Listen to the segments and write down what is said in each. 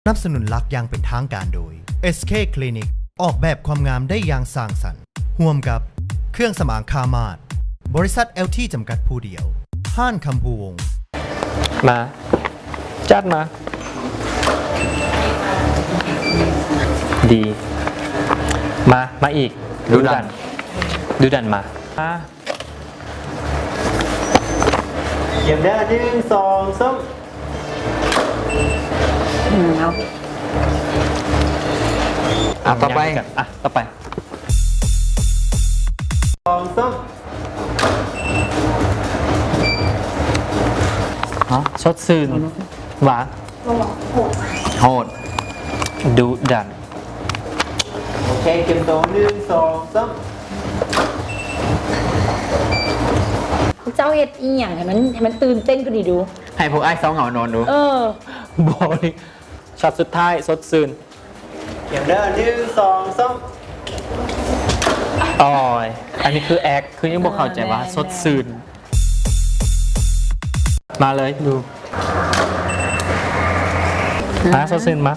ສະໜັບສະໜູນຫຼັກຢ່າງເປັນທາງການໂດຍ ເອສເຄ ຄລີນິກ ອອກແບບຄວາມງາມໄດ້ຢ່າງສ້າງສັນ ຮ່ວມກັບເຄື່ອງສຳອາງຄາມາດ ບໍລິສັດ ແອລທີ ຈຳກັດຜູ້ດຽວ ຮ້ານຄຳພູວົງ. ມາ ຈັດມາ ດີ ມາ ມາອີກ ດຸດັນ ດຸດັນ ມາ ມາ. ກຽມເດີ ໜຶ່ງ ສອງ ສາມ. ອືມ ເອົາ ອ່ະ ຕໍ່ໄປ ອ່ະ ຕໍ່ໄປ ສອງ ສາມ. ຮະ ສົດຊື່ນ ຫວານ ໂຫດ ດຸດັນ. ໂອເຄ ກຽມໂຕ ໜຶ່ງ ສອງ ສາມ. ເຈົ້າເຮັດອີ່ຫຍັງໃຫ້ມັນ ໃຫ້ມັນຕື່ນເຕັ້ນກວ່ານີ້ດູ ໃຫ້ພວກອ້າຍເຊົາເຫງົານອນດູ. ເອີ ບໍ່ ຊັອດສຸດທ້າຍ ສົດຊື່ນ. ກຽມເດີ ໜຶ່ງ ສອງ ສາມ. ໂອ້ຍ ອັນນີ້ຄືແອັກ ຄືຍັງບໍ່ເຂົ້າໃຈວ່າ ເອີ ແມ່ນໆ ສົດຊື່ນ. ມາເລີຍດູ ມາ ສົດຊື່ນມາ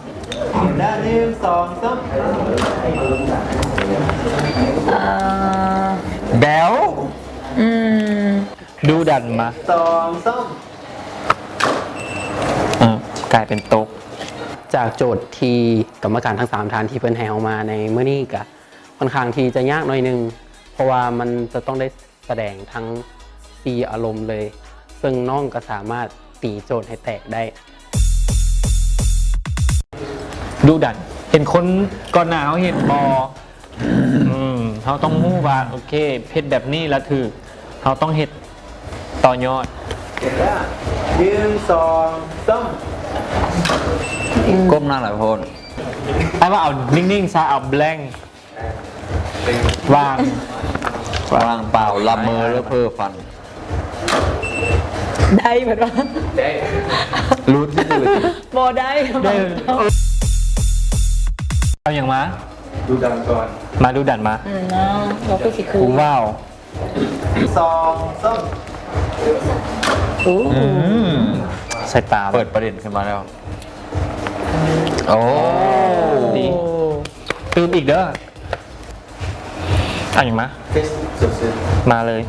ໜຶ່ງ ສອງ ສາມ. ເອີ ແບວ ອືມ ດຸດັນມາ ສອງ ສາມ. ອືມ ກາຍເປັນຕົກ. ຈາກໂຈດທີ່ກຳມະການທັງສາມທ່ານທີ່ເພິ່ນໃຫ້ເຮົາມາໃນມື້ນີ້ ກະຂ້ອນຂ້າງທີ່ຈະຍາກໜ້ອຍໜຶ່ງ ເພາະວ່າມັນຈະຕ້ອງໄດ້ ສະແດງທັງສີ່ອາລົມເລີຍ ເຊິ່ງນ້ອງກໍສາມາດຕີໂຈດໃຫ້ແຕກໄດ້. ດຸດັນ ເຫັນຄົນກ່ອນໜ້າເຮົາເຮັດບໍ່? ອືມ ເຮົາຕ້ອງຮູ້ວ່າ ໂອເຄ ເຮັດແບບນີ້ລະຖືກ ເຮົາຕ້ອງເຮັດຕໍ່ຍອດ. ໜຶ່ງ ສອງ ສາມ. ກົ້ມໜ້າຫຼາຍໂພດ. ອ້າຍວ່າເອົານິ່ງໆຊະ ເອົາແບລັງ. ວ່າງ ວ່າງເປົ່າ ລະເມີ ເພີຝັນ. ໄດ້ເພິ່ນວ່າ ໄດ້ ຫຼຸດທີ່ສຸດ. ບໍ່ໄດ້ ໄດ້ ເອົາຫຍັງມາ? ດຸດັນກ່ອນ ມາ ດຸດັນມາ. ອືມ ເນາະ ເຮົາຄືຊິຄື ວ້າວ ສອງ ສາມ. ໂອ້ ອືມ ສາຍຕາ ເປີດປະເດັນຂຶ້ນມາແລ້ວ. ໂອ້ ດີ ຕື່ມອີກເດີ. ເອົາຫຍັງມາ? ມາເລີຍ.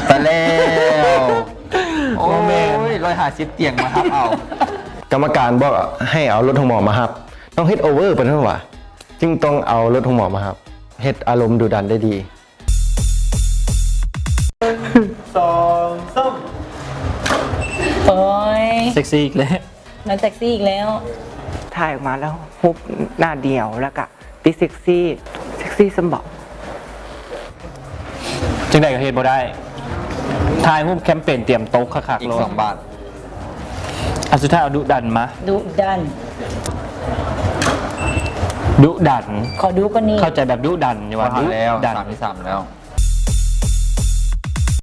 ຕາຍແລ້ວ. ໂອ້ຍ ຮ້ອຍຫ້າສິບຕຽງມາຮັບເອົາ. ກຳມະການບອກໃຫ້ເອົາລົດໂຮງໝໍມາຮັບ. ນ້ອງເຮັດໂອເວີປານນັ້ນຫວາ? ຈຶ່ງຕ້ອງເອົາລົດໂຮງໝໍມາຮັບ. ເຮັດອາລົມດຸດັນໄດ້ດີ. ສອງ ສາມ. ໂອ້ຍ ເຊັກຊີອີກແລ້ວ ມັນເຊັກຊີອີກແລ້ວ. ຖ່າຍອອກມາແລ້ວຮູບໜ້າດຽວ ແລ້ວກະຕິເຊັກຊີ ເຊັກຊີຊຳບໍ? ຈັ່ງໃດກໍເຮັດບໍ່ໄດ້. ຖ່າຍຮູບແຄມເປນຕຽມຕົກຄັກໆ ອີກ ໂລດ ສອງບາດ. ອັນສຸດທ້າຍເອົາດຸດັນມາ. ດຸດັນ ດຸດັນ. ຂໍດຸກວ່ານີ້. ເຂົ້າໃຈແບບດຸດັນຢູ່ວ່າ ບໍ່ທັນແລ້ວ ດຸດັນ. ສາມທີສາມແລ້ວ.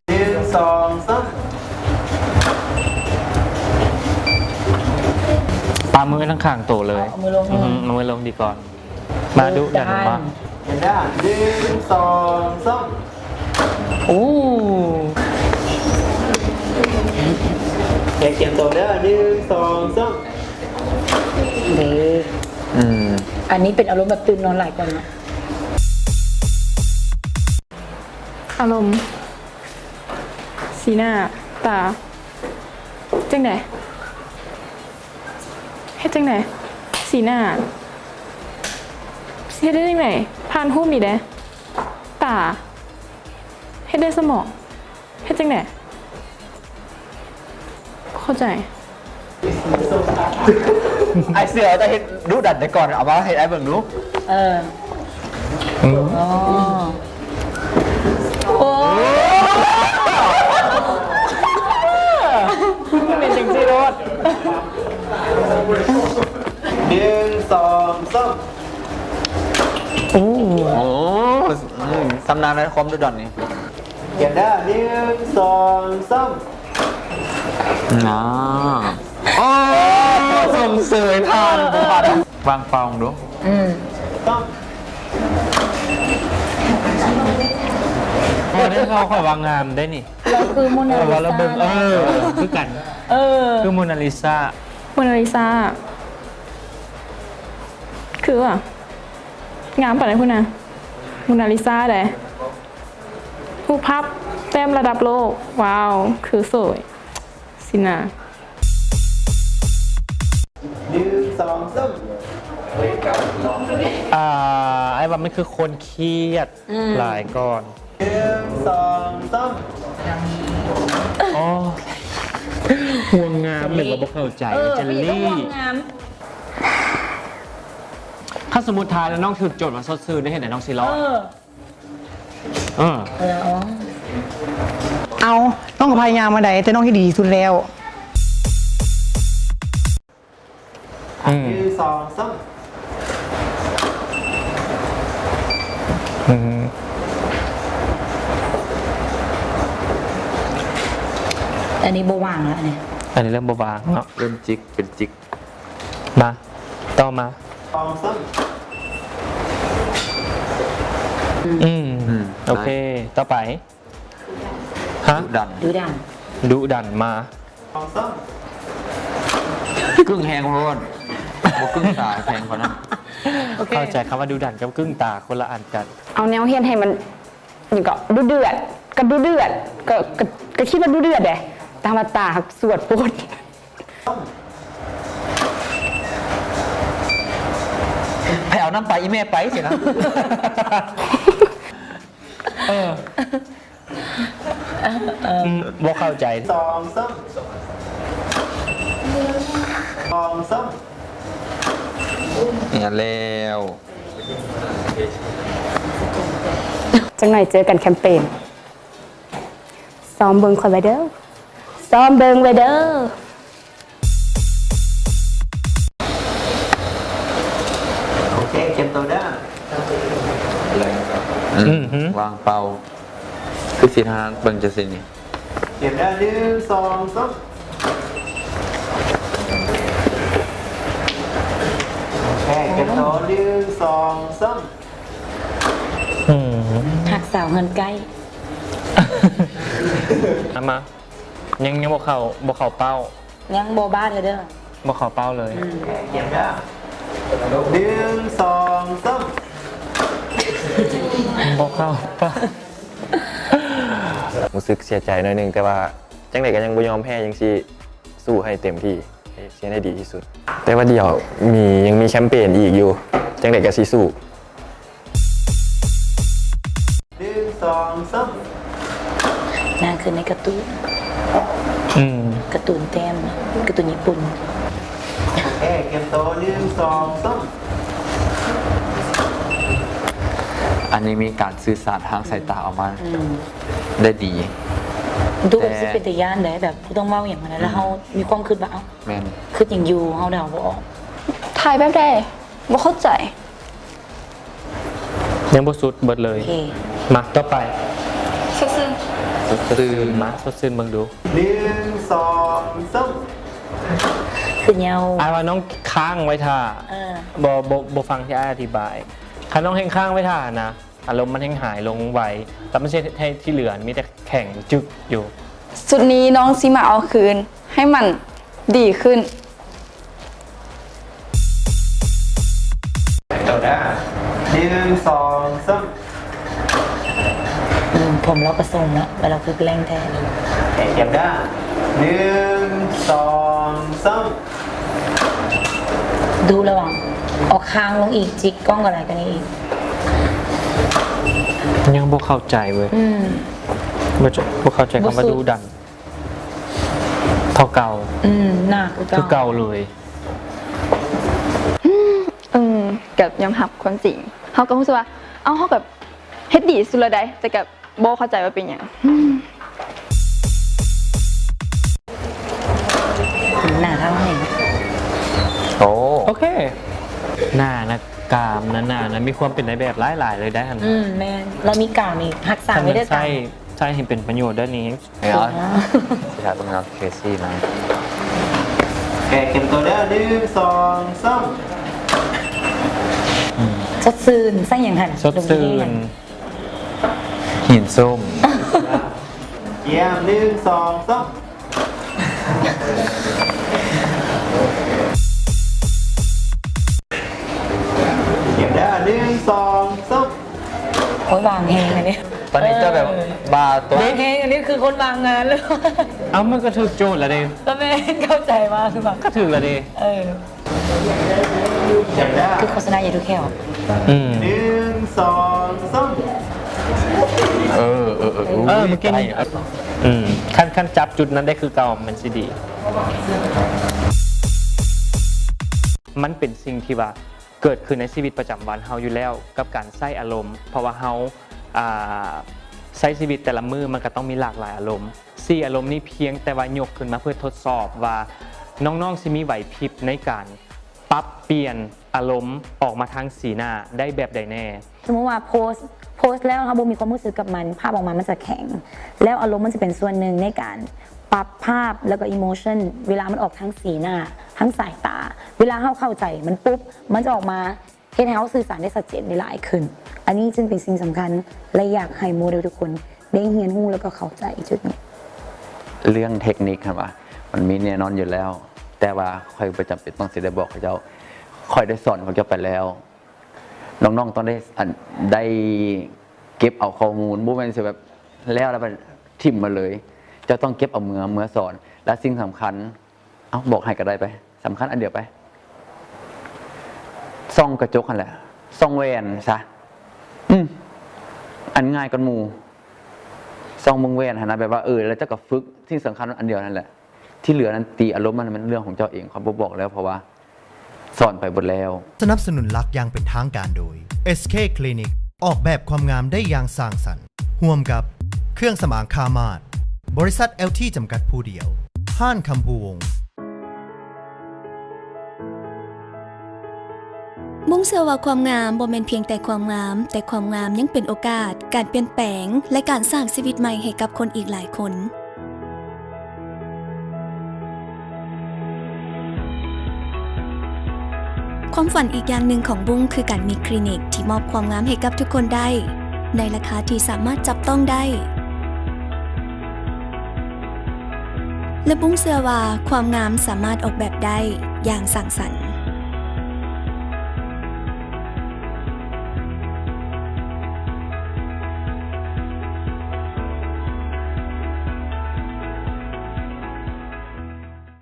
ໜຶ່ງ ສອງ ສາມ. ປະມືທັງຂ້າງໂຕເລີຍ. ເອົາມືລົງ. ອືຮຶ ເອົາມືລົງດີກ່ອນ. ມາດຸດັນມາ. ເຫັນເດີ ໜຶ່ງ ສອງ ສາມ. ໂອ້ ແກກຽມຕົວເດີ ໜຶ່ງ ສອງ ສາມ. ເດ້ ອືມ ອັນນີ້ເປັນອາລົມແບບຕື່ນນອນຫຼາຍກ່ອນເນາະ. ອາລົມ ສີໜ້າ ຕາ ຈັ່ງໃດ? ເຮັດຈັ່ງໃດ? ສີໜ້າ ເຮັດໄດ້ຈັ່ງໃດ? ຜ່ານຮູບນີ້ເດ້ ຕາ ເຮັດໄດ້ສະໝອງ ເຮັດຈັ່ງໃດ? ເຂົ້າໃຈ. ອ້າຍເສືອຈະເຮັດດຸດັນແຕ່ກ່ອນ ເອົາມາເຮັດໃຫ້ເບິ່ງດູ. ເອີ ອືມ ໂອ້ ໂອ້ ມັນເປັນຈັ່ງຊີ້ໂລດ. ໜຶ່ງ ສອງ ສາມ. ໂອ້ ໂອ້ ອືມ ຊຳນານໃນຄວາມດຸດັນນີ້. ກຽມເດີ ໜຶ່ງ ສອງ ສາມ. ນາ ໂອ້ ຊົມເຊີຍທ່ານຜູ້ພັນ. ວາງເປົ່າດູ. ອືມ ສາມ. ໂອ້ ເຂົາຂ້ອຍວ່າງາມໄດ໋ນີ້ ລາວຄືໂມນາລິຊາ ເອີ ຄືກັນ ເອີ ຄືໂມນາລິຊາ ໂມນາລິຊາ ຄືວ່າ ງາມປານໃດພຸ້ນນະ ໂມນາລິຊາໃດ໋ ຮູບພາບແຕ້ມລະດັບໂລກ ວ້າວ ຄືສວຍ ຊິນາ ໜຶ່ງ ສອງ ສາມ ອ່າ ອ້າຍວ່າມັນຄືຄົນຄຽດ ອືມ ຫຼາຍກ່ອນ ໜຶ່ງ ສອງ ສາມ ອໍ ຫ່ວງງາມ ຫຼືວ່າບໍ່ເຂົ້າໃຈ ເອີ ເຈລລີ ຄັນສົມມຸດຖ້ານ້ອງຖືກໂຈດວ່າສົດຊື່ນ ໄດ້ເຮັດໃດນ້ອງຊິລອດ? ເອີ ເອີ ເອົາ ນ້ອງກໍພະຍາຍາມມາໄດ້ ແຕ່ນ້ອງເຮັດດີທີ່ສຸດແລ້ວ. ອືມ ໜຶ່ງ ສອງ ສາມ ອືມ ອັນນີ້ບໍ່ວ່າງແລ້ວ ອັນນີ້ ອັນນີ້ເລີ່ມບໍ່ວ່າງເນາະ ເລີ່ມຈິກ ເປັນຈິກ. ມາ ຕໍ່ມາ ສອງ ສາມ ອືມ ອືມ ໂອເຄ ໄດ້ ຕໍ່ໄປ ຮະ ດຸດັນ ດຸດັນ ດຸດັນ ມາ ສອງ ສາມ ກຶ້ງແຮງໂພດ ບໍ່ກຶ້ງຕາແຮງກວ່ານັ້ນ ໂອເຄ ເຂົ້າໃຈຄຳວ່າດຸດັນກັບກຶ້ງຕາຄົນລະອັນກັນ ເອົາແນວເຮັດໃຫ້ມັນ ຫຍັງເກາະ ດຸເດືອດ ກໍດຸເດືອດ ກໍ ກໍ ກໍຄິດວ່າດຸເດືອດເດ້ ແຕ່ວ່າຕາຮັກສວດໂພດ. ໃຜເອົານ້ຳປາອີ່ແມ່ໄປຊີ້ນະ ເອີ ເອີ ອືມ ບໍ່ເຂົ້າໃຈ ສອງ ສາມ ສອງ ສາມ ນີ້ແລ້ວ ຈັກໜ່ອຍເຈີກັນແຄມເປນ. ຊ້ອມເບິ່ງຂ້ອຍໄວ້ເດີ ຊ້ອມເບິ່ງໄວ້ເດີ. ໂອເຄ ກຽມໂຕເດີ ອືມ ວາງເປົ້າ ຄືຊິທາງເບິ່ງຈັ່ງຊີ້ນີ້ ກຽມເດີ ໜຶ່ງ ສອງ ສາມ ໂອເຄ ກຽມໂຕ ໜຶ່ງ ສອງ ສາມ ອືມ ຮັກສາວເຮືອນໃກ້ ເອົາມາ ຍັງ ຍັງບໍ່ເຂົ້າ ບໍ່ເຂົ້າເປົ້າ ຍັງບໍ່ບາດເດີ ບໍ່ເຂົ້າເປົ້າເລີຍ ອືມ ກຽມເດີ ໜຶ່ງ ສອງ ສາມ ບໍ່ເຂົ້າເປົ້າ ຮູ້ສຶກເສຍໃຈໜ້ອຍໜຶ່ງ ແຕ່ວ່າຈັ່ງໃດກໍຍັງບໍ່ຍອມແພ້ ຍັງຊິສູ້ໃຫ້ເຕັມທີ່ ຊິເຮັດໃຫ້ດີທີ່ສຸດ ແຕ່ວ່າດຽວມີ ຍັງມີແຄມເປນອີກຢູ່ ຈັ່ງໃດກໍຊິສູ້. ໜຶ່ງ ສອງ ສາມ ນາງຄືໃນກາຕູນ ອືມ ກາຕູນແຕ້ມ ກາຕູນຍີ່ປຸ່ນ ໂອເຄ ກຽມໂຕ ໜຶ່ງ ສອງ ສາມ ອັນນີ້ມີການສື່ສານທາງສາຍຕາອອກມາ ອືມ ໄດ້ດີ ດູແບບຊິເປັນຕາຢ້ານເດ້ ແບບບໍ່ຕ້ອງເວົ້າຫຍັງຫັ້ນນະ ແລ້ວເຮົາມີຄວາມຄິດວ່າ ເອົ້າ ແມ່ນ ຄິດຫຍັງຢູ່ ເຮົາເດົາບໍ່ອອກ ຖ່າຍແບບໃດ ບໍ່ເຂົ້າໃຈ. ຍັງບໍ່ສຸດເບິດເລີຍ ໂອເຄ ມາ ຕໍ່ໄປ ສົດຊື່ນ ສົດຊື່ນ ມາ ສົດຊື່ນເບິ່ງດູ ໜຶ່ງ ສອງ ສາມ ຄືເຫຍົາ ອ້າຍວ່ານ້ອງຄ້າງໄວ້ຖ້າ ເອີ ບໍ່ ບໍ່ ບໍ່ຟັງທີ່ອ້າຍອະທິບາຍ ຄັນນ້ອງແຮ່ງຄ້າງໄວ້ຖ້າຫັ້ນນະ ອາລົມມັນແຮ່ງຫາຍລົງໄວ ແລ້ວມັນຊິເຮັດໃຫ້ທີ່ເຫຼືອມີແຕ່ແຂງຈຶກຢູ່ ຊຸດນີ້ນ້ອງຊິມາເອົາຄືນໃຫ້ມັນດີຂຶ້ນ. ໜຶ່ງ ສອງ ສາມ ອືມ ຜົມລາວກໍຊົງເນາະ ແຕ່ລາວຄືແກລ້ງແທ້ ກຽມເດີ ໜຶ່ງ ສອງ ສາມ ດູລະວັງ ເອົາຄາງລົງອີກ ຈິກກ້ອງກໍໄດ້ກວ່ານີ້ອີກ ຍັງບໍ່ເຂົ້າໃຈເວີຍ ອືມ ບໍ່ ບໍ່ເຂົ້າໃຈຄຳວ່າດຸດັນ. ເທົ່າເກົ່າ ອືມ ໜ້າຄືເກົ່າ ຄືເກົ່າເລີຍ ອືມ ກໍຍອມຮັບຄວາມຈິງ ເຮົາກໍຮູ້ສຶກວ່າ ເອົ້າ ເຮົາກໍເຮັດດີສຸດແລ້ວໃດ໋ ແຕ່ກໍບໍ່ເຂົ້າໃຈວ່າເປັນຫຍັງ ໜ້າເທົ່າແຮງ ໂອ້ ໂອເຄ ໜ້ານະ ກາມນະ ໜ້ານະ ມີຄວາມເປັນນາຍແບບຫຼາຍໆເລີຍໄດ໋ຫັ້ນ ອືມ ແມ່ນ ລາວມີກາມນີ້ ຮັກສາໄວ້ເດີກາມ ໃຊ້ໃຫ້ເປັນປະໂຫຍດເດີນີ້ ເອົາ ຊິຖ້າເບິ່ງເອົາເຄຊີ້ນະ ແກະກຽມໂຕເດີ ໜຶ່ງ ສອງ ສາມ ອືມ ສົດຊື່ນ ໃສ່ຫຍັງຫັ້ນ ສົດຊື່ນ ຫີນສົ້ມ. ກຽມ ໜຶ່ງ ສອງ ສາມ. ກຽມເດີ ໜຶ່ງ ສອງ ສາມ. ໂອ້ຍ ວາງແຮງອັນນີ້. ຕອນນີ້ເຈົ້າແບບ ເອີ ບາໂຕະ ວາງແຮງ ອັນນີ້ຄືຄົນວາງງານເລີຍ. ເອົ້າ ມັນກໍຖືກໂຈດແລ້ວເດ້. ກໍແມ່ນ ເຂົ້າໃຈວ່າຄືແບບ ກໍຖືກແລ້ວເດ້. ເອີ ຄືໂຄສະນາຢາດູແຂ້ວ. ອືມ ໜຶ່ງ ສອງ ສາມ. ເອີ ເອີ ເອີ ເອີ ເມື່ອກີ້ນີ້ ອືມ ຄັນ ຄັນຈັບຈຸດນັ້ນໄດ້ຄືເກົ່າ ມັນຊິດີ. ມັນເປັນສິ່ງທີ່ວ່າເກີດຂຶ້ນໃນຊີວິດປະຈຳວັນເຮົາຢູ່ແລ້ວ ກັບການໃຊ້ອາລົມ ເພາະວ່າເຮົາ ອ່າ ໃຊ້ຊີວິດແຕ່ລະມື້ ມັນກໍຕ້ອງມີຫຼາກຫຼາຍອາລົມ. ສີ່ອາລົມນີ້ພຽງແຕ່ວ່າຍົກຂຶ້ນມາເພື່ອທົດສອບວ່າ ນ້ອງໆ ຊິມີໄຫວພິບໃນການປັບປ່ຽນອາລົມອອກມາທາງສີໜ້າໄດ້ແບບໃດແນ່. ສົມມຸດວ່າໂພສ ໂພສແລ້ວເຮົາບໍ່ມີຄວາມຮູ້ສຶກກັບມັນ ພາບອອກມາມັນຈະແຂງ ແລ້ວອາລົມມັນຈະເປັນສ່ວນໜຶ່ງໃນການປັບພາບ ແລ້ວກໍອີໂມຊັນ ເວລາມັນອອກທາງສີໜ້າ ທາງສາຍຕາ ເວລາເຮົາເຂົ້າໃຈມັນປຸບ ມັນຈະອອກມາ ເຮັດໃຫ້ເຮົາສື່ສານໄດ້ຊັດເຈນໄດ້ຫຼາຍຂຶ້ນ. ອັນນີ້ຈຶ່ງເປັນສິ່ງສຳຄັນ ແລະ ຢາກໃຫ້ໂມເດລທຸກຄົນໄດ້ຮຽນຮູ້ ແລ້ວກໍເຂົ້າໃຈຈຸດນີ້. ເລື່ອງເທັກນິກຫັ້ນວ່າ ມັນມີແນ່ນອນຢູ່ແລ້ວ, ແຕ່ວ່າຂ້ອຍບໍ່ຈຳເປັນຕ້ອງຊິໄດ້ບອກເຂົາເຈົ້າ, ຂ້ອຍໄດ້ສອນເຂົາເຈົ້າໄປແລ້ວ. ນ້ອງໆຕ້ອງໄດ້ ອັນ ໄດ້ເກັບເອົາຂໍ້ມູນ, ບໍ່ແມ່ນຊິແບບແລ້ວແລ້ວໄປຖິ້ມມາເລີຍ. ເຈົ້າຕ້ອງເກັບເອົາເມືອ, ເມືອສອນ ແລະ ສິ່ງສຳຄັນ ເອົ້າ ບອກໃຫ້ກໍໄດ້ໄປ, ສຳຄັນອັນດຽວໄປ. ສ່ອງກະຈົກຫັ້ນແຫຼະ, ສ່ອງແວ່ນຊະ. ອືມ ອັນງ່າຍກວ່າໝູ່, ສ່ອງເບິ່ງແວ່ນຫັ້ນນະ, ແບບວ່າ ເອີ ແລ້ວເຈົ້າກໍຝຶກ, ສິ່ງສຳຄັນອັນດຽວນັ້ນແຫຼະ, ທີ່ເຫຼືອນັ້ນຕີອາລົມມັນ, ມັນເລື່ອງຂອງເຈົ້າເອງ, ຂ້ອຍບໍ່ບອກແລ້ວ, ເພາະວ່າ ສອນໄປເບິດແລ້ວ. ສະໜັບສະໜູນຫຼັກຢ່າງເປັນທາງການໂດຍ ເອສເຄ ຄລີນິກ ອອກແບບຄວາມງາມໄດ້ຢ່າງສ້າງສັນ ຮ່ວມກັບເຄື່ອງສຳອາງຄາມາດ, ບໍລິສັດແອລທີຈຳກັດຜູ້ດຽວ, ຮ້ານຄຳພູວົງ. ບຸ້ງເຊື່ອວ່າຄວາມງາມບໍ່ແມ່ນພຽງແຕ່ຄວາມງາມ, ແຕ່ຄວາມງາມຍັງເປັນໂອກາດ, ການປ່ຽນແປງ ແລະ ການສ້າງຊີວິດໃໝ່ໃຫ້ກັບຄົນອີກຫຼາຍຄົນ. ຄວາມຝັນອີກຢ່າງໜຶ່ງຂອງບຸ້ງຄືການມີຄລີນິກທີ່ມອບຄວາມງາມໃຫ້ກັບທຸກຄົນໄດ້ ໃນລາຄາທີ່ສາມາດຈັບຕ້ອງໄດ້ ແລະ ບຸ້ງເຊື່ອວ່າຄວາມງາມສາມາດອອກແບບໄດ້ຢ່າງສ້າງສັນ.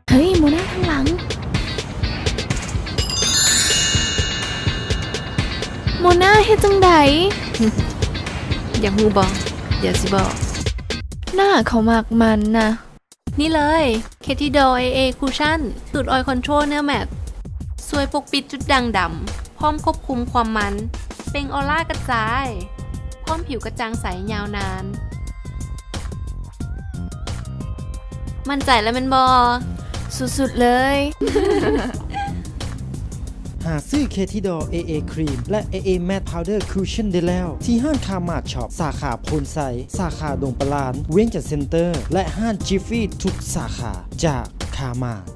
ເຮີ້ຍ ໂມນາທາງຫຼັງ. ໂມນາເຮັດຈັ່ງໃດ? ຢາກຮູ້ບໍ່? ດຽວຊິບອກ. ໜ້າເຂົາມັກມັນນະ. ນີ້ເລີຍ ເຄທີດໍ ເອເອ ຄຸດຊັ່ນ ສູດອອຍຄອນໂທຣເນື້ອແມັດ ຊ່ວຍປົກປິດຈຸດດ່າງດຳ ພ້ອມຄວບຄຸມຄວາມມັນ, ເປັ່ງອອລາກະຈາຍ, ພ້ອມຜິວກະຈ່າງໃສຍາວນານ. ໝັ້ນໃຈແລ້ວແມ່ນບໍ່? ສຸດໆເລີຍ. ຫາຊື້ເຄທີດໍ ເອເອ ຄຣີມ ແລະ ເອເອ ແມັດ ພາວເດີ ຄຸດຊັ່ນ ໄດ້ແລ້ວ ທີ່ຮ້ານຄາມາດຊັອບ ສາຂາໂພນໄຊ, ສາຂາດົງປະລານ, ວຽງຈັນເຊັນເຕີ ແລະ ຮ້ານຈິຟຟີ່ທຸກສາຂາ ຈາກຄາມາດ.